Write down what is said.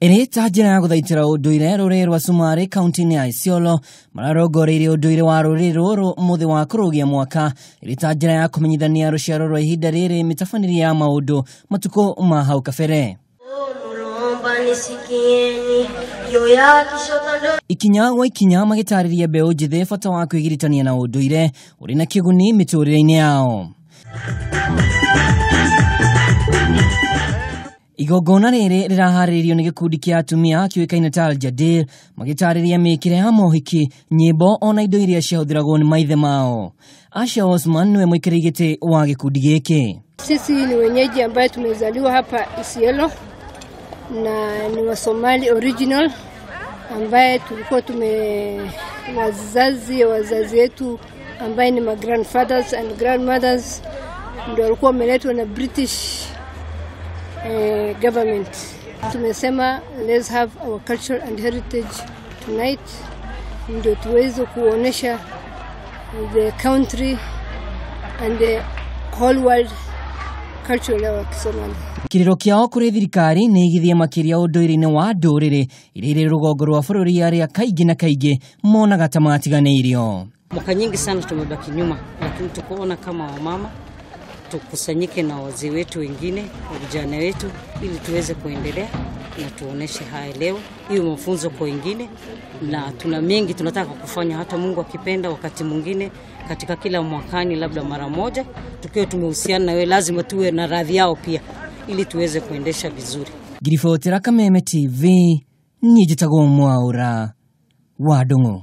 Ĩrĩ ta njĩra ya gũthaitĩra ũndũire rũrĩrĩ rwa Cumarĩ kaunti-inĩ ya Isiolo mararongoreirie ũndũire wa rũrĩrĩ rũrũ mũthĩ wa kũrũgia mwaka ĩrĩ ta njĩra ya kũmenyithania rũciaro rwa ihinda rĩrĩ mĩtabanĩrie ya maũndũ matukũ ma hau kabere. Ikinya gwa ikinya magĩtarĩria mbeũ njĩthĩ bata wa kwĩgiritania na ũndũire ũrĩ na kĩguni mĩtũrĩre-inĩ yao. Igongona rĩrĩ rĩraharĩrĩrio nĩ gĩkundi kĩa atumia kĩũĩkaine ta Aljadir magĩtarĩria mĩkĩre ya mohiki, nyĩmbo ona indo iria ciahũthĩragwo nĩ maithe mao. Asha Osman niwe mũikarĩri gĩtĩ wa gĩkundi gĩkĩ. Sisi ni wenyeji ambaye tumezaliwa hapa Isiolo na ni wa Somali original ambaye tulikuwa tume wazazi wetu ambaye ni ma grandfathers and grandmothers ndio walikuwa wameletwa na British government. Tumesema let's have our culture and heritage tonight ndio tuweze kuonesha the country and the whole world culture ya Kisomali. Kĩrĩro kĩao kũrĩ thirikari nĩ igithie makĩria ũndũire-inĩ wa ndũrĩrĩ iria irĩ rũgongo rwa bũrũri arĩa kaingĩ na kaingĩ monaga ta matiganĩirio. Mwaka nyingi sana tumebaki nyuma, lakini tukoona kama wamama tukusanyike na wazee wetu wengine, vijana wetu, ili tuweze kuendelea na tuoneshe haya leo, hiyo mafunzo kwa wengine, na tuna mengi tunataka kufanya, hata Mungu akipenda wakati mwingine katika kila mwakani labda mara moja tukiwa tumehusiana na wewe, lazima tuwe na radhi yao pia ili tuweze kuendesha vizuri. Ngiribotera Kameme TV, niĩ njĩtagwo Mwaũra wa Ndung'u.